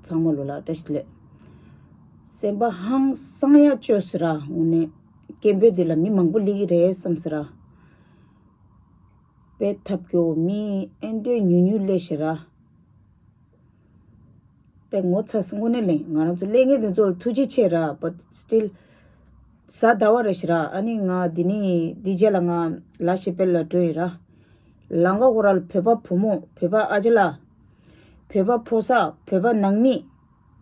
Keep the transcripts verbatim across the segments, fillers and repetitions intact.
ཚང་མ་ལོ་ལ་བཀྲ་ཤིས་བདེ་ལེགས། སེམས་པ་ཧང་སང་ཡ་བཅོས་ཟེར་ར། དངོས་གནས་སྐད་འབོད་འདི་ལ་མི་མང་པོ་སླེབས་ཀྱི་རེད་བསམ་ཟེར་ར། དཔེ་ཐབས་སྐྱོ་བོ་མི་ཨེ་འདྲས་ཉུང་ཉུང་སླེབས་ཤག་ར། དཔེ་ངོ་ཚ་སོང་། དངོས་གནས་ལན་ང་རང་ཚོ་སླེབས་མཁན་དེ་ཚོ་ལ་ཐུགས་རྗེ་ཆེ་ར། But still གཟའ་ཟླ་བ་རེད་ཤག་ར། ཨ་ནི་ང་འདི་ནི་འདི་རྗེས་ལ་ང་ལ་ཤི་པེལ་ལ་འགྲོ་ཡིན་ར། ལམ་ཁ་ཁོ་ར་ལ་བོད་པ་བུ་མོ། བོད་པ་ཨ་ཅེ་ལགས། བོད་པ་ཕོ་གསར། བོད་པ་ནང་མི།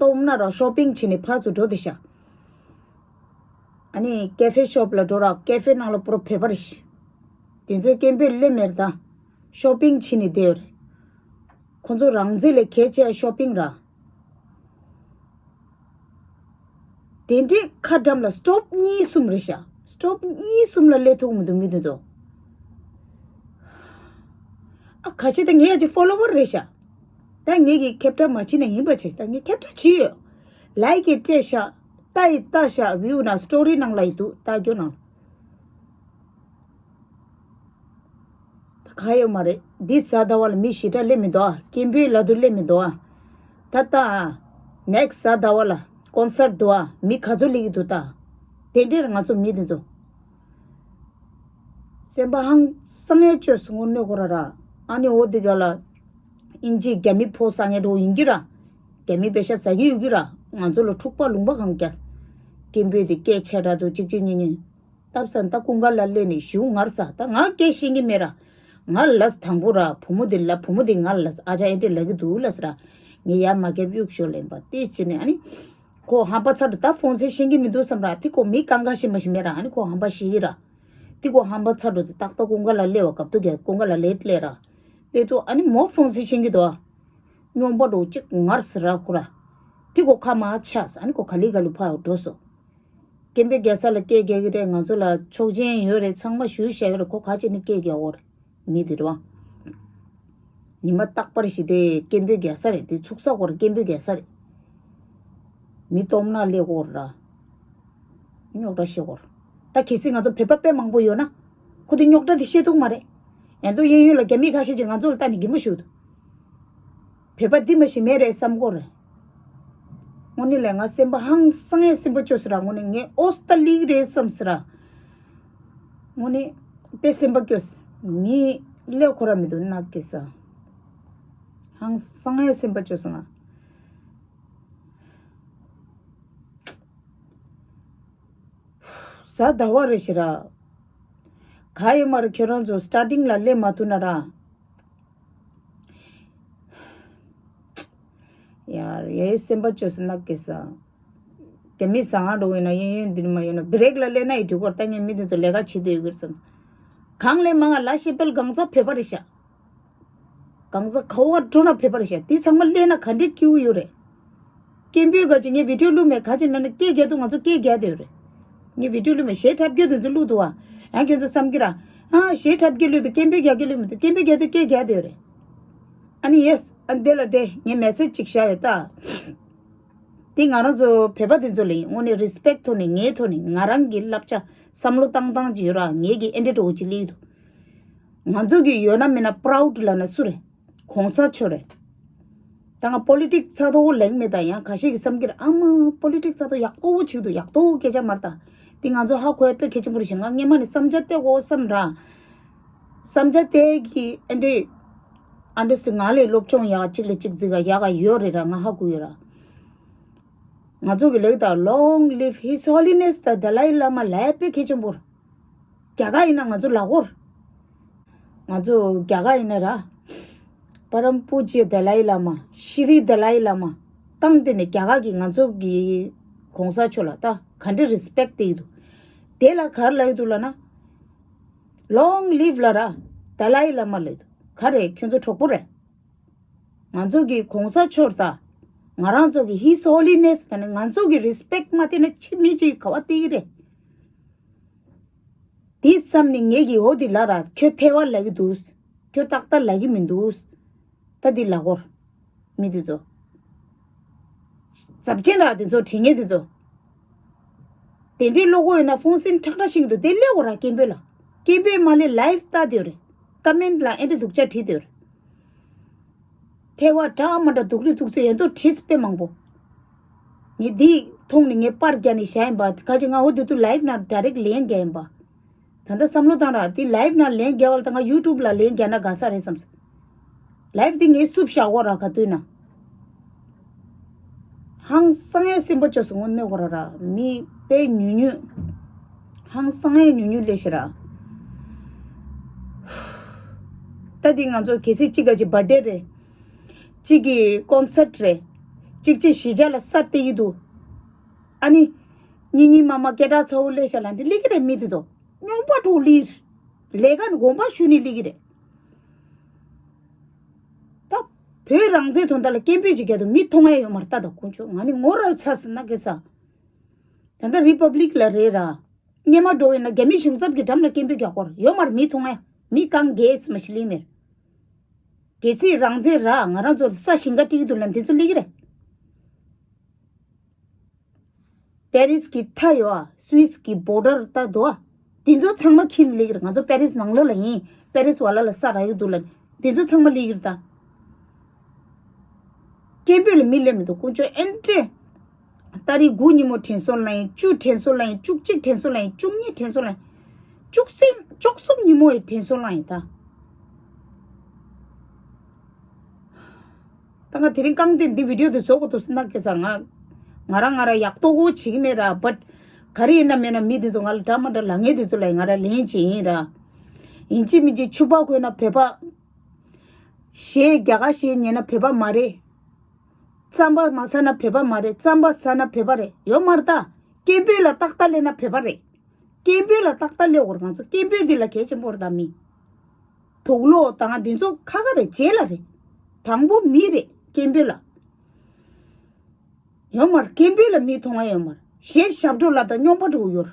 སྟོབས་ན་ར་ཤོ་པིང་བྱས་ནས་ཕར་ཚུར་འགྲོ་བསྡད་ཤག་ཨ་ནི་ཀེ་ཧྥེ་ཤོབ་ལ་འགྲོ་ར། ཀེ་ཧྥེ་ནང་ལ་པུ་ར་བོད་པ་རེད་ཤག་དེ་ཚོའི་སྐད་འབོད་སླེབས་མེད་ར། ད་ཤོ་པིང་བྱས་ནས་བསྡད་ཡོད་རེད། ཁོ་ཚོ་རང་བཙན་ལས་གལ་ཆེ་ཤོ་པིང་ར། དེ་འདྲའི་ཁ་འགྲམ་ལ་སི་ཊོབ་གཉིས་གསུམ་རེད་ཤག་སི་ཊོབ་གཉིས་གསུམ་ལ་སླེབས་ཐུབ་མི་འདུག་མི་དེ་ཚོ། ཨ་ཁ་ཤས་ད་ངའི་ཡ་གི་ཕོ་ལོ་ཝར་རེད་ཤག་ད་ངེད་ཀྱིས་ཁྱབ་བསྒྲགས་མ་བྱེད་ན་ཡིན་པ་བྱས་ཤག་ད་ངས་ཁྱབ་བསྒྲགས་བྱས་ཡོད། ལའིཀ་ཡི་སྤྲད་ཤག་ལྟ་ཡི་ལྟ་ཤག་བིའུ་ནང་སི་ཊོ་རི་ནང་ལ་ཡི་འདུག་ལྟ་རྒྱུ་ནང་། ད་གང་ཡོད་མ་རེད། འདི་གཟའ་ཟླ་བ་ལ་མི་ཞེ་དྲག་སླེབས་མི་འདུག་ཨ། སྐད་འབོད་ལབ་དུས་སླེབས་མི་འདུག་ཨ། ད་ལྟ་ནེག་སི་གཟའ་ཟླ་བ་ལ་ཀོན་སར་འདུག་ཨ། མི་ག་ཚོད་སླེབས་ཀྱི་འདུག་ད། དེ་འདྲས་ང་ཚོ་མི་དེ་ཚོ། སེམས་པ་ཧང་སང་ཡ་བཅོས་སོང་། དངོས་གནས་ཁོ་ར་ར། ཨ་ནི་འོ་དེ་ག་ལ་ཨིན་ཇི་རྒྱ་མི་ཕོ་གསར་ངན་འགྲོ་ཡིན་གྱི་ར། རྒྱ་མི་པེ་ཤ་ཟ་གི་ཡོད་ཀྱི་ར། ང་ཚོ་ལ་འཁྲུག་པ་ལུང་པ་གང་རྒྱག་སྐད་འབོད་དེ་སྐད་ཆེ་དྲགས་འདུག་གཅིག་གཅིག་གཉིས་གཉིས། སྟབས་ས་ད་ཀུན་དགའ་ལ་སླེབས་ནས་གཞུང་ངར་ས། ད་ང་སྐད་ཤེས་ཀྱི་མེད་ར། ང་ལ་དང་པོ་ར་བུ་མོ་དེ་ལ། བུ་མོ་དེ་ང་ལ་ཨ་ཅག་ཨེ་འདྲས་ལབ་ཀྱི་འདུག་ལ་ཟེར་ར། ངས་ཡར་མ་རྒྱབ་གཡུག་ཞོར་ལེན་པ་དེ་བྱས་ནས། ཨ་ནི་ཁོ་ཧམ་པ་ཚ་འགྲོ། ད་ཧྥོན་སེ་ཤེས་ཀྱི་མི་འདུག་བསམ་ར། དེ་ཁོ་མི་གང་ག་ཤེས་མ་ཤེས་མེད་ར། ཨ་ནི་ཁོ་ཧམ་པ་ཤེས་ཀྱི་ར། དེ་ཁོ་ཧམ་པ་ཚ་འགྲོ་ཚེ་ཏག་ཏག་ཀུན་དགའ་ལ་སླེབས་པ། སྐབས་ཐོག་ག་ཀུན་དགའ་ལ་སླེབས་སླེབས་ར། སླེབས་དུས་ཨ་ནི་མོ་ཧྥོན་སེ་ཤེས་ཀྱི་འདུག་ཨ། སྨྱོན་པ་འགྲོ་གཅིག་ངར་ཟེར་ར་ཁོ་ར། དེ་ཁོ་ཁ་མ་ཆགས། ཨ་ནི་ཁོ་ག་ལེ་ག་ལེ་ཕར་འགྲོ་སོང་། སྐད་འབོད་རྒྱག་ས་ལ་སྐད་རྒྱག་གི་རེད། ང་ཚོ་ལ་ཆོག་མཆན་ཡོད་རེད། ཚང་མ་ཞུ་བཞག་ཡོད་རེད། ཁོ་ག་བྱས་ནས་སྐད་རྒྱག་གོ་རེད། མི་དེ་རེད་བ། ཉི་མ་རྟག་པར་ཞིག་དེ་སྐད་འབོད་རྒྱག་ས་རེད། དེ་ཚུགས་ས་གོ་རེད། སྐད་འབོད་རྒྱག་ས་རེད། མི་སྟོབས་ན་སླེབས་གོ་རེད་ར། རྙོག་དྲ་ཤེས་གོ་རེད། ད་གལ་སྲིད་ང་ཚོ་བོད་པ་དཔེ་མང་པོ་ཡོད་ན། ཁོ་དེ་རྙོག་དྲ་དེ་ཤེས་ཐུབ་མ་རེད། ཡང་དུ་གཡས་གཡོན་ལ་རྒྱ་མི་ཁ་ཤས་ཀྱིས་ང་ཚོ་ལ་ལྟ་ནས་གད་མོ་ཤོར་འདུག་བོད་པ་འདི་མ་ཞིག་མེད་རེད་བསམ་གོ་རེད། དངོས་གནས་ལས་ང་སེམས་པ་ཧང་སང་ཡ་སེམས་པ་སྐྱོ་ཟེར་ར། དངོས་གནས་ངས་ཨོ་སྟ་ལིག་རེད་བསམ་ཟེར་ར། དངོས་གནས་དཔེ་སེམས་པ་སྐྱོ་ཟེར། མི་ལས་ཁོ་ར་མི་འདུག་ནག་གི་ས། ཧང་སང་ཡ་སེམས་པ་སྐྱོ་ཟེར་ང་། གཟའ་ཟླ་བ་རེད་ཤག་ར། ག་ཡོད་མ་རེད། ཁྱོད་རང་ཚོ་སི་ཊར་ཊིང་ལ་སླེབས་མ་ཐུབ་ན་ར། ཡར་ཡའི་སེམས་པ་སྐྱོ་ས་ནག་གི་ས། རྒྱ་མི་ཟ་ང་འགྲོ་ཡིན་ན་གཡས་གཡོན་འདི་ནི་མ་ཡོད་ན་བི་རེག་ལ་སླེབས་ན་ཡི་འགྲིག་གོ། ད་ངས་མི་འདི་ཚོ་ལས་ཀ་བྱེད་དུ་ཡོད་གི་རེད་བསམ། གང་ལས་མང་ང་ལ་ཤེས་པེལ་གང་ཚ་བོད་པ་རེད་ཤག་གང་ཚ་ག་བ་འགྲོ་ན་བོད་པ་རེད་ཤག་དེ་ཚང་མ་སླེབས་ན་ག་འདྲའི་སྐྱིད་པོ་ཡོད་རེད། སྐད་འབོད་ག་ཅིག་ངས་བི་ཌིའོ་བླུགས་མེད། ག་ཅིག་ན་ན་སྐད་རྒྱག་དུས་ང་ཚོ་སྐད་རྒྱག་བསྡད་ཡོད་རེད། ངས་བི་ཌིའོ་བླུགས་མེད། གཞས་འཁྲབ་རྒྱུ་དེ་ཚོ་བླུགས་འདུག་བ། ཡང་ཁྱོད་ཚོ་བསམ་གི་ར། ཨ་གཞས་འཁྲབ་རྒྱུ་བླུགས་འདུག་སྐད་འབོད་རྒྱག་རྒྱུ་བླུགས་མི་འདུག་སྐད་འབོད་རྒྱག་དུས་སྐད་རྒྱག་བསྡད་ཡོད་རེད། ཨ་ནི་ཡེས། ཨ་འདི་ལ་བསྡད། ངས་མེ་སེ་ཇི་ཅིག་བཞག་ཡོད་ད། འདི་ང་རང་ཚོ་བོད་པ་དེ་ཚོ་ལ་ཡིན། དངོས་གནས་རི་སི་པེག་ཐོག་ནས་ངའི་ཐོག་ནས་ང་རང་གི་བསླབ་བྱ་བསམ་བློ་བཏང་སྟངས་ཅིག་ཡོད་ར། ངེད་ཀྱི་ཨེ་འདྲ་འདྲ་བོ་ཅིག་སླེབས་འདུག་ང་ཚོ་གི་ཡོད་ན་མེད་ན་པ་རའུ་ཌི་ལབ་ན་སུ་རེད། གོང་ས་མཆོག་རེད། ད་ང་པོ་ལི་ཊིག་ཚ་ཏོག་ལེགས་མེད་ད། ཡང་ཁ་ཤས་ཀྱིས་བསམ་གྱི་རེད། ཨ་མ་པོ་ལི་ཊིག་ཚ་ཏོག་ཡག་པོ་བྱེད་འདུག་ཡག་པོ་སྐད་ཆ་མར་ད། འདི་ང་ཚོ་ཧ་གོ་ཡ་དཔེ་གལ་ཆེན་པོ་རེད་ཤག་ང་སྔན་མ་ནས་བསམ་འཆར་བལྟས་གོ་བསམ་ར། བསམ་འཆར་བལྟས་ཀྱི་ཨ་འདྲེ། ཨ་འདྲེ་སི་ང་ལས་སློབ་སྦྱོང་ཡག་གཅིག་ལས་གཅིག་རྫིག་ག་ཡག་ག་ཡོད་རེད་ར། ང་ཧ་གོ་ཡོད་ར། ང་ཚོ་གི་ལེགས་ད། Long live His Holiness the Dalai Lama ལབ་དཔེ་གལ་ཆེན་པོ་རེད། རྒྱ་གར་ཡིན་ན་ང་ཚོ་ལ་གོར། ང་ཚོ་རྒྱ་གར་ཡིན་ན་ར། པ་རམ་པུ་ཇི་དཱ་ལའི་བླ་མ། ཤྲི་དཱ་ལའི་བླ་མ། སྟངས་དེ་ནས་རྒྱ་གར་གྱིས་ང་ཚོ་གི་གོང་ས་མཆོག་ལ་ད་ག་འདྲ་རི་སི་པེག་སྟེར་གྱི་འདུག་དེ་ལ་ག་རེ་ལབ་ཀྱི་འདུག་ལབ་ན། Long live ལབ་ར། དཱ་ལའི་བླ་མ་ལབ་ཀྱི་འདུག་ག་རེ་ཁྱོད་ཚོ་གྲོགས་པོ་རེད། ང་ཚོ་གི་གོང་ས་མཆོག་ད། ང་རང་ཚོ་གི་His Holiness ལབ་ནས་ང་ཚོ་གི་རི་སི་པེག་མ་སྟེར་ན་ཕྱི་མི་གཅིག་གིས་ག་པར་སྟེར་གྱི་རེད། དེ་བསམ་ནས་ངེད་ཀྱིས་འོ་དེ་ལབ་ར། ཁྱོད་ཐལ་བ་ལབ་ཀྱི་འདུག་ཁྱོད་ཏག་ཏག་ལབ་ཀྱི་མི་འདུག་ད་འདི་ལབ་གོ། མི་དེ་ཚོ། ཚབས་ཆེན་ར་དེ་ཚོ་དྲི་ངན་དེ་ཚོ། དེ་འདྲའི་བློ་ཁོག་ཡོད་ན་ཧྥོན་སེ་ཁྲག་ཁྲག་ཤིག་འདུག་དེ་སླེབས་གོ་ར་སྐད་འབོད་ལ། སྐད་འབོད་མ་སླེབས་ལའིབ་ལྟ་དེ་རེད། ཀ་མེན་ལ་ཨེ་འདྲ་སྡུག་ཅག་བྲིས་དེ་རེད། ཐལ་བ་འདྲ་མ་འདྲ་སྡུག་རུས་སྡུག་ཚེ་ཡོད་མདོག་བྲིས་དཔེ་མང་པོ། ངས་འདི་མཐོང་ནས་ངས་པར་རྒྱག་ནས་བཞག་ཡིན་པ། ཁ་ཅིག་ང་འོ་དེ་དུས་ལའིབ་ནང་ཌའི་རེག་ལན་རྒྱག་ཡིན་པ། ད་ལྟ་བསམ་བློ་བཏང་ར། དེ་ལའིབ་ནང་ལན་རྒྱག་པ་ལ་ད་ང་ཡུ་ཊུབ་ལ་ལན་རྒྱག་ན་དགའ་ས་རེད་བསམ། ལའིབ་དེ་ངས་བསུབ་བཞག་གོ་ར་ག་དུས་ན། ཧང་སང་ཡ་སེམས་པ་སྐྱོ་སོང་ངོ་། གནོད་གོ་ར་ར་མི་དཔེ་ཉུང་ཉུང་། ཧང་སང་ཡ་ཉུང་ཉུང་ལས་ཤི་ར། ད་དེ་ང་ཚོ་གལ་སྲིད་གཅིག་ག་ཅིག་བར་ཐི་ཌེ་རེད། གཅིག་གི་ཀོན་སར་ཊི་རེད། གཅིག་གཅིག་གཞིས་ཆགས་ལ་ས་སྟེར་གྱི་འདུག་ཨ་ནི། གཉིས་གཉིས་མ་མ་སྐད་གྲགས་ཚ་བོ་ལས་ཤ་ལ་འདི་ལི་གི་རེད། མི་དེ་ཚོ་སྨྱོན་པ་འགྲོ་ལི། ལས་ཀ་ནི་དགོངས་པ་ཞུ་ནི་ལི་གི་རེད། ད་བོད་རང་བཙན་དོན་དག་ལ་སྐད་འབོད་ཅིག་རྒྱག་དུས་མི་མཐོང་ཡ་ཡོད་མ་རེད། ད་ད་དཀོན་མཆོག་ང་ནི་ངོ་ར་ཚ་སི་ན་གེ་ས། ད་ལྟ་རི་པབ་ལིག་ལ་རེད་ར། སྔས་མ་འགྲོ་ཡིན་ན་རྒྱ་མི་གཞུང་ཚབ་ཀྱི་འགྲམ་ལ་སྐད་འབོད་རྒྱག་དགོས་རེད། ཡོད་མ་རེད། མི་མཐོང་ཡ། མི་གང་གེ་སི་མ་ཤི་ལིང་མེར། གལ་སྲིད་རང་བཙན་ར་ང་རང་ཚོ་ས་ཞིང་ཁ་སྤྲད་ཀྱི་འདུག་ལ་འདི་ཚོ་ལི་གི་རེད། པེ་རིས་ཀྱི་མཐའ་ཡོད་ཨ། སུད་སི་ཀྱི་བོར་ཌར་ལྟ་འདུག་ཨ། དེ་ཚོ་ཚང་མ་ཁྱེར་ལེགས་རེད། ང་ཚོ་པེ་རིས་ནང་ལོགས་ལ་ཡིན། པེ་རིས་བ་ལ་ལ་ས་རག་ཡོད་འདུག་ལ། དེ་ཚོ་ཚང་མ་ལེགས་རེད་ད། སྐད་འབོད་ལ་མི་སླེབས་མི་འདུག་དཀོན་མཆོག་ཨེ་འདྲས། ཏ་རིག་དགུ་ཉིན་མོ་དྲན་གསོ་ལ་ཡིན། བཅུ་དྲན་གསོ་ལ་ཡིན། བཅུ་གཅིག་དྲན་གསོ་ལ་ཡིན། བཅུ་གཉིས་དྲན་གསོ་ལ་ཡིན། བཅུ་གསུམ་བཅུ་གསུམ་ཉིན་མོ་ཡི་དྲན་གསོ་ལ་ཡིན་ད། ད་ང་དེ་རིང་རྐང་སྟེང་འདི་བི་ཌིའོ་འདི་བཟོ་དགོས་འདུག་སེ་ན་གེ་ས། ང་ང་རང་ང་རང་ཡག་ཏོག་གོ་བྱེད་ཀྱི་མེད་ར། བཊ་ག་རེ་ཡིན་ན་མེད་ན་མི་འདི་ཚོ་ང་ལ་འདྲ་མ་འདྲ་ལབ་མཁན་འདི་ཚོ་ལ་ང་རང་ལན་བྱེད་ཡིན་ར། ཡིན་གཅིག་མིན་གཅིག་ཕྱུ་པ་གོན་ན་བོད་པ། གཞས་རྒྱ་གར་གཞས་ཉན་ན་བོད་པ་མ་རེད། རྩམ་པ་མ་ཟ་ན་བོད་པ་མ་རེད། རྩམ་པ་ཟ་ན་བོད་པ་རེད། ཡོད་མ་རེད་ད། སྐད་འབོད་ལ་ཏག་ཏག་སླེབས་ན་བོད་པ་རེད། སྐད་འབོད་ལ་ཏག་ཏག་སླེབས་དགོས་རེད། ང་ཚོ་སྐད་འབོད་འདི་ལ་གལ་ཆེན་པོ་རེད་ད། མི་དུག་ལོག་དང་འདི་ཚོ་ཁ་ཁ་རེད། རྗེས་ལ་རེད། དང་པོ་མི་རེད། སྐད་འབོད་ལ་ཡོད་མ་རེད། སྐད་འབོད་ལ་མི་མཐོང་བ་ཡོད་མ་རེད། གཞས་ཞབས་བྲོ་ལ་དང་སྨྱོན་པ་འགྲོ་གི་ཡོད་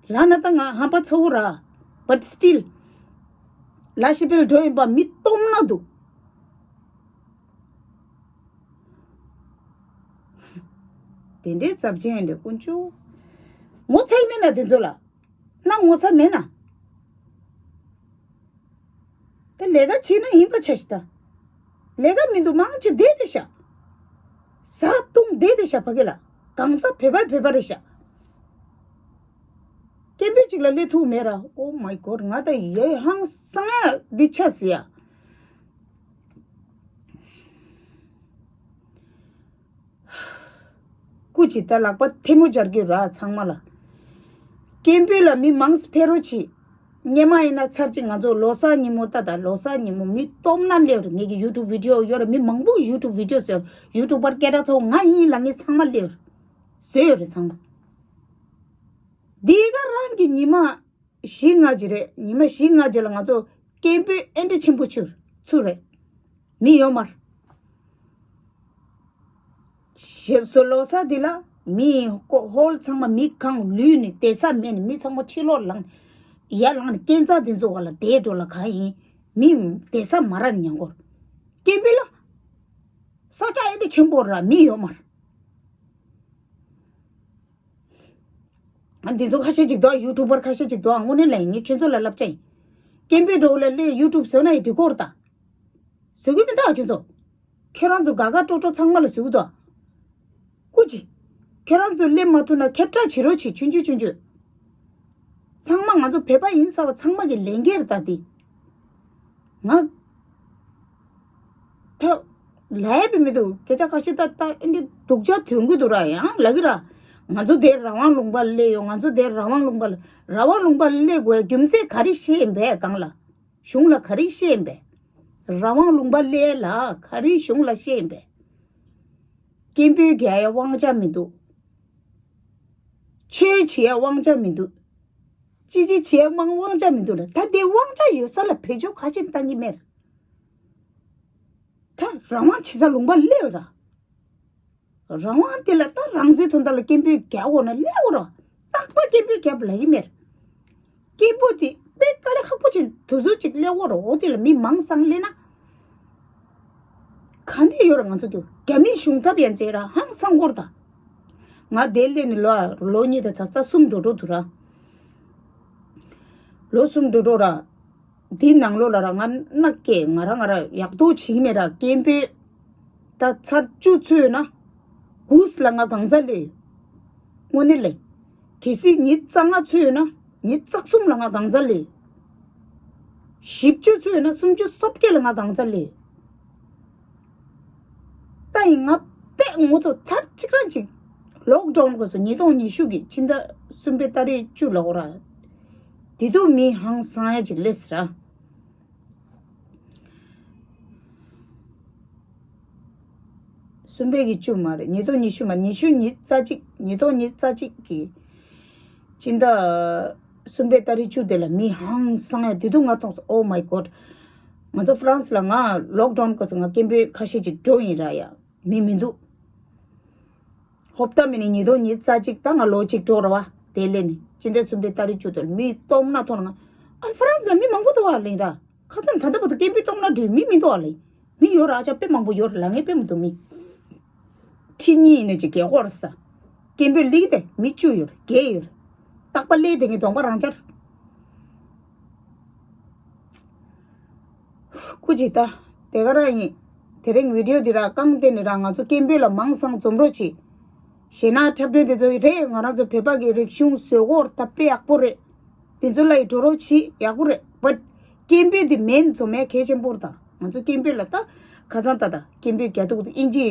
རེད། ལབ་ན་ད་ང་ཧམ་པ་ཚ་བོ་ར། But still ལ་ཤི་པེལ་འགྲོ་ཡིན་པ་མི་སྟོང་ན་འདུག་དེ་འདྲའི་ཚབས་ཆེན་འདྲ་དཀོན་མཆོག་ངོ་ཚ་ཡི་མེད་ན་དེ་ཚོ་ལ། ན་ངོ་ཚ་མེད་ན། དེ་ལས་ཀ་བྱེད་ན་ཡིན་པ་ཆ་ཞིག་ད། ལས་ཀ་མི་འདུག་མང་ཆེ་བསྡད་དེ་ཤ། ཟ་བཏུང་བསྡད་དེ་ཤ་ཕ་གི་ལ། གང་ཚ་བོད་པ་བོད་པ་རེད་ཤ། སྐད་འབོད་ཅིག་ལ་སླེབས་ཐུབ་མེད་ར། Oh my God ང་ད་ཡེ་ཧང་སང་ཡ་འདི་ཆ་ཟི་ཡ། སྐུ་མཁྱེན་ད་ལག་པ་ཐལ་མོ་སྦྱར་གྱི་ར་ཚང་མ་ལ། སྐད་འབོད་ལ་མི་མང་སེ་ཕེབས་རོགས་གྱིས། སྔོན་མ་ཡིན་ན་ཚར་གཅིག་ང་ཚོ་ལོ་གསར་ཉིན་མོ་ད་ད་ལོ་གསར་ཉིན་མོ་མི་སྟོང་ན་སླེབས་རེད། ངེད་ཀྱི་ཡུ་ཊུབ་བི་ཌིའོ་ཡོད་རེད། མི་མང་པོ་ཡུ་ཊུབ་བི་ཌིའོ་བཟོས། ཡུ་ཊུབ་པར་སྐད་གྲགས་ཚ་བོ་ང་ཡིན་ལབ་མཁན་ཚང་མ་སླེབས་རེད། བཟོས་ཡོད་རེད་ཚང་མ། འདི་ག་རང་གི་ཉི་མ་བཞི་ལྔ་ཅིག་རེད། ཉི་མ་བཞི་ལྔ་ཅིག་ལ་ང་ཚོ་སྐད་འབོད་ཨེ་འདྲ་ཆེན་པོ་ཚུགས་ཚུགས་རེད། མི་ཡོད་མ་རེད། ཞེས་སོ་ལོ་གསར་འདི་ལ་མི་ཧོ་ཧོལ་ཚང་མ་མི་གང་ལུས་ནས་བསྡད་ས་མེད་ནས་མི་ཚང་མ་ཕྱི་ལོགས་ལངས་ཡར་ལངས་ནས་སྐས་འཛེག་འདི་ཚོ་ག་ལ་བསྡད་འགྲོ་ལ་གང་ཡིན་མི་བསྡད་ས་མ་རག་ཉན་གོ། སྐད་འབོད་ལ་ས་ཆ་ཨེ་འདྲ་ཆེན་པོ་ར་མི་ཡོད་མ་རེད། ཨ་འདི་ཚོ་ཁ་ཤས་ཅིག་འདུག་ཡུ་ཊུབ་པར་ཁ་ཤས་ཅིག་འདུག་དངོས་གནས་ལ་ཡིན་ངས་ཁྱོད་ཚོ་ལ་ལབ་བྱ་ཡིན། སྐད་འབོད་འགྲོ་ལ་སླེབས་ཡུ་ཊུབ་བཟོས་ན་ཡི་འགྲིག་གོ་རེད་ད། བཟོ་གི་མི་འདུག་ཁྱོད་ཚོ། ཁྱོད་རང་ཚོ་དགའ་དགའ་སྤྲོ་སྤྲོ་ཚང་མ་ལ་བཟོ་གི་འདུག་སྐུ་མཁྱེན། ཁྱོད་རང་ཚོ་སླེབས་མ་ཐུབ་ན་ཁྱབ་བསྒྲགས་བྱེད་རོགས་བྱེད་ཆུང་ཆུང་ཆུང་ཆུང་། ཚང་མ་ང་ཚོ་བོད་པ་ཡིན་ཟེར་བ་ཚང་མ་གི་ལས་འགན་རེད་ད་འདི། ང་ཐབས་ལས་པའི་མི་འདུག་སྐད་ཆ་ཁ་ཤས་ད་ད་ཨེ་འདྲ་སྡུག་ཅག་ཐོན་གི་འདུག་ར་ཡང་ལབ་གི་ར། ང་ཚོ་དེར་རང་དབང་ལུང་པ་སླེབས་ཡོད། ང་ཚོ་དེར་རང་དབང་ལུང་པ་ལ་རང་དབང་ལུང་པ་སླེབས་དགོས་རྒྱུ་མཚན་ག་རེ་བཤད་ཡིན་པས་གང་ལ། གཞུང་ལ་ག་རེ་བཤད་ཡིན་པས། རང་དབང་ལུང་པ་སླེབས་ལ་ག་རེ་གཞུང་ལ་བཤད་ཡིན་པས། སྐད་འབོད་རྒྱག་ཡ་དབང་ཆ་མི་འདུག་ཆོས་བྱེད་ཡ་དབང་ཆ་མི་འདུག་ཅི་ཅི་བྱེད་ཡ་དབང་དབང་ཆ་མི་འདུག་ལ་ད་དེ་དབང་ཆ་ཡོད་ས་ལ་བེད་སྤྱོད་ག་ཅིག་བཏང་གི་མེད། ད་རང་དབང་བྱེད་ས་ལུང་པ་སླེབས་ར། རང་དབང་དེ་ལ་ད་རང་བཙན་དོན་དག་ལ་སྐད་འབོད་རྒྱག་དགོས་ན་སླེབས་དགོས་ར། རྟག་པར་སྐད་འབོད་རྒྱབ་ལ་ཡིན་མེད། སྐད་འབོད་དེ་དཔེ་དཀའ་ལས་ཁག་པོ་ཅིག་དུས་ཚོད་ཅིག་སླེབས་དགོས་ར། འོ་དེ་ལ་མི་མང་སང་སླེབས་ན། ག་འདྲ་ཡོད་ར་ང་ཚོ་རྒྱུ་རྒྱ་མིའི་གཞུང་ཚབ་ཡན་ཆད་ར་ཧང་སང་སྐོར་དང་། ང་དེ་སླེབས་ནས་ལོ་ལོ་གཉིས་དང་ཚ་ཚ་གསུམ་འགྲོ་འགྲོ་འདུག་ར། ལོ་གསུམ་འགྲོ་འགྲོ་ར། འདི་ནང་ལོགས་ལ་ར་ང་མནའ་སྐྱེལ། ང་ར་ང་ར་ཡག་ཐོག་བྱེད་ཀྱི་མེད་ར། སྐད་འབོད་ད་ཚར་བཅུ་ཚོད་ན་དགུ་ལ་ང་གང་ཚ་ལས། དངོས་གནས་ལས། གལ་སྲིད་ཉི་ཤུ་རྩ་ལྔ་ཚོད་ན་ཉི་ཤུ་རྩ་གསུམ་ལ་ང་གང་ཚ་ལས། བཞི་བཅུ་ཚོད་ན་སུམ་ཅུ་སོ་བརྒྱད་ལ་ང་གང་ཚ་ལས། ད་ཡིན་ང་དཔེ་ངོ་ཚོ་ཚར་གཅིག་རང་ཅིག་ལོག་ཌའུན་གོ་སོ་ཉིས་སྟོང་ཉི་ཤུ་གི་ཕྱི་ཟླ་གསུམ་པའི་ཏ་རིག་བཅུ་ལ་འོ་ར། དེ་དུས་མི་ཧང་སང་ཡ་ཅིག་སླེབས་སི་ར། གསུམ་པའི་གི་བཅུ་མ་རེད། ཉིས་སྟོང་ཉི་ཤུ་མ། ཉི་ཤུ་ཉི་རྩ་གཅིག་ཉིས་སྟོང་ཉི་རྩ་གཅིག་གི་སྤྱི་ཟླ་གསུམ་པའི་ཏ་རིག་བཅུ་དེ་ལ་མི་ཧང་སང་ཡ། དེ་དུས་ང་མཐོང་སོང་། Oh my God. ང་ཚོ་ཧྥ་རན་སི་ལ་ང་ལོག་ཌའུན་སྐབས་སུ་ང་སྐད་འབོད་ཁ་ཤས་ཅིག་འགྲོ་ཡིན་ར་ཡ། མི་མི་འདུག་ཧོབ་ཏ་མི་ནི་ཉིས་སྟོང་ཉི་རྩ་གཅིག་ད་ང་ལོ་གཅིག་འགྲོ་ར་བ། དེ་ལས་ནི་སྤྱི་ཟླ་གསུམ་པའི་ཏ་རིག་བཅུ་དེ་ལ་མི་སྟོང་ན་མཐོང་ང་། ཨ་ཧྥ་རན་སི་ལ་མི་མང་པོ་འདུག་ཨ་ལེ་ར། ཁ་ཙམ་ད་ལྟ་བར་དུ་སྐད་འབོད་གཏོང་ན་འགྲིག་མི་མི་འདུག་ཨ་ལེ། མི་ཡོད་ར། ཨ་ཅག་དཔེ་མང་པོ་ཡོད་ར། ལ་ངས་དཔེ་མི་འདུག་མི་ཁྲི་གཉིས་ནས་ཅིག་རྒྱལ་སྒོ་ར་ས། སྐད་འབོད་ལིག་དེ་མི་བཅུ་ཡོད་ར། བརྒྱད་ཡོད་ར། རྟག་པ་ལས་དེ་ངའི་གདོང་པ་རང་འཆར། སྐུ་མཁྱེན་ད། དེ་ག་རང་ཡིན། དེ་རིང་བི་ཌིའོ་འདི་ར་རྐང་བསྟན་ནས་ར་ང་ཚོ་སྐད་འབོད་ལ་མང་སང་འཛོམས་རོགས་གྱིས། གཞས་ནག་འཁྲབ་སྟོན་དེ་ཚོ་རེད། ང་རང་ཚོ་བོད་པ་གི་རིག་གཞུང་བཟོ་སྐོར་ད་དཔེ་ཡག་པོ་རེད། དེ་ཚོ་ལ་ཡི་འགྲོ་རོགས་གྱིས། ཡག་པོ་རེད། བཊ་སྐད་འབོད་འདི་མེན་འཛོམས་ཡ་གལ་ཆེན་པོ་རེད། ད་ང་ཚོ་སྐད་འབོད་ལ་ད་ཁ་སང་ད་ད་སྐད་འབོད་རྒྱག་འདུག་ཨིན་ཇི་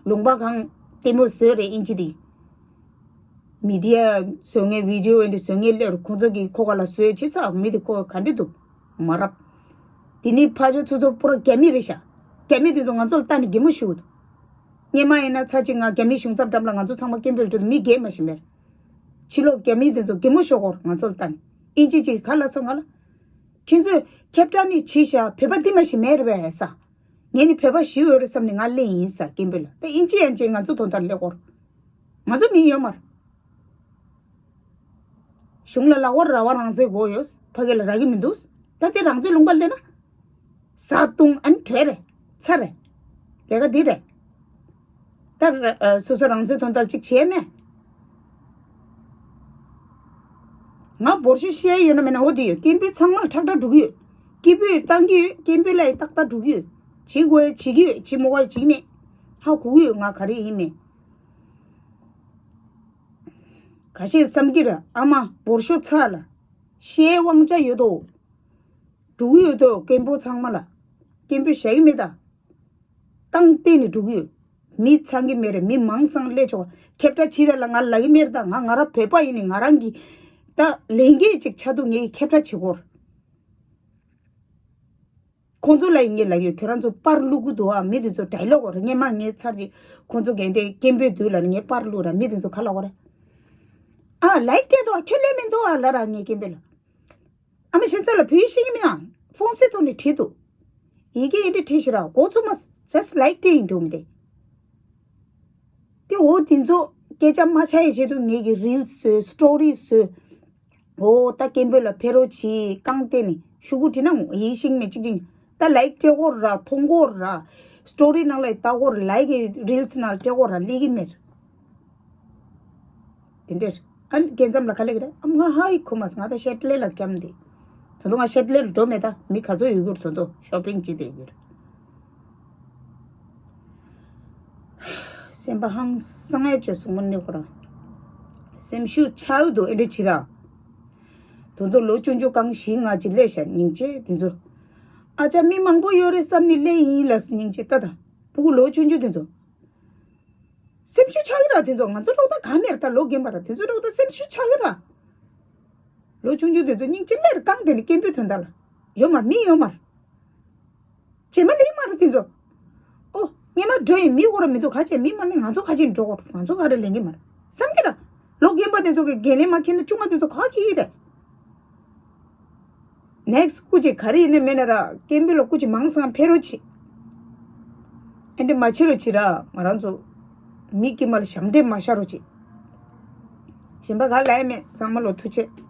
ལུང་པ་གང་ལྟད་མོ་བཟོས་རེད་ཨིན་ཇི་འདི། མི་ཌི་ཡ་བཟོ་མཁན་བི་ཌིའོ་འདི་བཟོ་མཁན་སླེབས་རུ་ཁོང་ཚོ་གིས་ཁོ་ག་ལ་བཟོས་བྱེད་ས་མི་དེ་ཁོ་ག་འདྲ་འདུག་མ་རབས། དེ་ནི་ཕ་ཆོས་ཚོ་ཚོ་པུ་ར་རྒྱ་མི་རེད་ཤག་རྒྱ་མི་དེ་ཚོ་ང་ཚོ་ལ་ལྟ་ནི་གད་མོ་ཤོར་འདུག་སྔོན་མ་ཡིན་ན་ཚ་གཅིག་ང་རྒྱ་མི་གཞུང་ཚབ་འགྲམ་ལ་ང་ཚོ་ཚང་མ་སྐད་འབོད་འགྲོ་འདུག་མི་རྒན་མ་ཞིག་མེད། ཕྱི་ལོགས་རྒྱ་མི་དེ་ཚོ་གད་མོ་ཤོར་གོ་ང་ཚོ་ལ་ལྟ་ནི། ཨིན་ཇི་གཅིག་ག་ལ་སོང་ང་ལ། ཁྱེད་ཚོས་ཁྱབ་བསྒྲགས་ནི་བྱས་ཤག་བོད་པ་འདི་མ་ཞིག་མེད་རེད་པས་ས། ངས་ནི་བོད་པ་ཞིག་ཡོད་རེད་བསམ་ནས་ང་སླེབས་ཡིན་ས་སྐད་འབོད་ལ། ད་ཨིན་ཇི་ཡན་ཆད་ང་ཚོ་དོན་དག་སླེབས་གོ་ང་ཚོ་མི་ཡོད་མ་རེད། གཞུང་ལ་ལག་པར་ར་བ་རང་བཙན་དགོས་ཡོད། ཕ་གི་ལ་རག་གི་མི་འདུག་ད་དེ་རང་བཙན་ལུང་པ་སླེབས་ན། བཟའ་བཏུང་ཨན་བྲོས་རེད། ཚར་རེད། ལས་ཀ་འདི་རེད། ད་ར་ཨ་སོ་སོ་རང་བཙན་དོན་དག་ཅིག་བྱས་མེད། ང་འབོར་ཤོག་བཤད་ཡོད་ན་མེད་ན་འོ་དེ་ཡོད། སྐད་འབོད་ཚང་མ་ལ་ཁྲག་ཁྲག་འགྲོ་གི་ཡོད། སྐད་འབོད་བཏང་གི་ཡོད། སྐད་འབོད་ལ་ཡི་ཏག་ཏག་འགྲོ་གི་ཡོད། བྱེད་དགོས་བྱེད་ཀྱི་ཡོད། བྱེད་མ་དགོས་བྱེད་ཀྱི་མེད། ཧ་གོ་གི་ཡོད་ང་ག་རེ་ཡིན་མེད། ཁ་ཤས་བསམ་གྱི་རེད་ཨ་མ་འབོར་ཤོག་ཚར་ལ། བཤད་དབང་ཆ་ཡོད་དོ། འགྲོ་གི་ཡོད་དོ་སྐད་འབོད་ཚང་མ་ལ། སྐད་འབོད་བྱ་གི་མེད་ད། རྐང་བསྟན་ནས་འགྲོ་གི་ཡོད། མི་ཚང་གི་མེད་རེད། མི་མང་སང་སླེབས་ཆོག་ཁྱབ་བསྒྲགས་བྱེད་ད་ལ་ང་ལ་གི་མེད་རེད་ད། ང་ང་རང་བོད་པ་ཡིན་ནི་ང་རང་གི་ད་ལས་འགན་ཅིག་ཆགས་འདུག་ངས་ཁྱབ་བསྒྲགས་བྱེད་དགོས་རེད། ཁོང་ཚོ་ལ་ཡིན་ངེས་ལ་ཡོད་ཁྱོད་རང་ཚོ་པར་བླུག་གི་འདུག་ཨ། མི་དེ་ཚོ་ཌའི་ལོག་རེད། སྔོན་མ་ངས་ཚར་གཅིག་ཁོང་ཚོ་ག་འདྲས་སྐད་འབོད་དུས་ལ་ངས་པར་བླུག་ར་མི་དེ་ཚོ་ག་ལ་བ་རེད། ཨ་ལའིག་སྤྲད་འདུག་ཨ། ཁྱོད་སླེབས་མི་འདུག་ཨ་ལ་ར་ངས་སྐད་འབོད་ལ། ཨ་མ་ཤེས་ཚ་ལ་བོད་ཡིག་ཤེས་ཀྱི་མེད་ཨ། ཧྥོན་སེ་ཐོག་ནས་བྲིས་འདུག་ཡི་གེ་ཨེ་འདྲས་བྲིས་ཤི་ར་གོ་ཚུགས་མ། just like doing འདུག་མི་དེ། དེ་འོ་དེ་ཚོ་སྐད་ཆ་མ་ཆགས་ཡི་ཆེད་དུ་ངེད་ཀྱི་རིལ་བཟོས་སི་ཊོ་རི་བཟོས། འོ་ད་སྐད་འབོད་ལ་ཕེབས་རོགས་གྱིས་རྐང་བསྟན་ནས་ཤུ་གུ་བྲིས་ན་ཡིད་ཤིང་མེད་གཅིག་ཅིང་ད་ལའིག་སྤྲད་དགོས་ར་མཐོང་དགོས་ར། སི་ཊོ་རི་ནང་ལ་ལྟ་དགོས་ར་ལའིག་གི་རིལ་ནང་ལ་སྤྲད་དགོས་ར་ལི་གི་མེད། དེ་འདྲས་ཨ་ནི་རྒྱལ་མཚམས་ལ་ག་ལེ་གི་རེད་ཨ་མ་ང་ཧ་ཡི་ཁུ་མ་སི་ང་ད་ཤེད་ལེ་ལ་འཁྱམ་དེ། ད་དུང་ང་ཤེད་ལེ་ལ་འགྲོ་མེད་ད་མི་ག་ཚོད་ཡོད་གི་རེད་ད་དུང་ཤོ་པིང་བྱེད་དེ་ཡོད་གི་རེད། སེམས་པ་ཧང་སང་ཡ་བཅོས་སོང་མོ་ནི་ཁོ་རང་། སེམས་ཤུགས་ཆག་འདུག་ཨེ་འདྲ་བྱེད་ར། དོན་དུ་ལོ་ཆུང་ཆུང་རྐང་བཞི་ལྔ་ཅིག་སླེབས་ཤག་སྙིང་རྗེ་དེ་ཚོ། ཨ་ཅག་མི་མང་པོ་ཡོད་རེད་བསམ་ནི་སླེབས་ཡིན་ལ་སྙིང་རྗེ་ལྟ་ད། སྤུ་གུ་ལོ་ཆུང་ཆུང་དེ་ཚོ། སེམས་ཤུགས་ཆག་གི་ར་དེ་ཚོ་ང་ཚོ་སློབ་གྲྭ་གང་མེད་ར་ད་ལོ་རྒན་པ་ར་དེ་ཚོ་སློབ་གྲྭ་སེམས་ཤུགས་ཆག་གི་ར། ལོ་ཆུང་ཆུང་དེ་ཚོ་སྙིང་རྗེ་སླེབས་རྐང་དེ་ནི་སྐད་འབོད་དོན་དག་ལ། ཡོད་མ་ར་མི་ཡོད་མ་ར། བྱེ་མ་ལེགས་མ་རེད་དེ་ཚོ། ཨོ། སྔོན་མ་འགྲོ་ཡིན་མི་འོ་ར་མི་འདུག་ག་བྱས་མི་མ་ནི་ང་ཚོ་ག་བྱས་འགྲོ་གོ་ང་ཚོ་ག་རེ་ལེན་གི་མ་རེད་བསམ་གི་ར། ལོ་རྒན་པ་དེ་ཚོ་གི་འགན་ལེན་མ་འཁྱེར་ན་ཆུང་མ་དེ་ཚོ་ག་འཁྱེར་གི་རེད། ནེག་སི་སྐུ་མཁྱེན་ག་རེ་ཡིན་ནི་མེད་ན་ར་སྐད་འབོད་ལ་སྐུ་མཁྱེན་མང་སང་ཕེབས་རོགས་གྱིས། ཨེ་འདྲ་མ་བྱེད་རོགས་གྱིས་ར་ང་རང་ཚོ་མི་དཀྱུས་མ་ལ་ཞབས་འདྲེན་མ་བཞག་རོགས་གྱིས། གཞན་པ་ག་ལ་ཡང་མེད་ཚང་མ་ལོ་ཐུགས་རྗེ་ཆེ།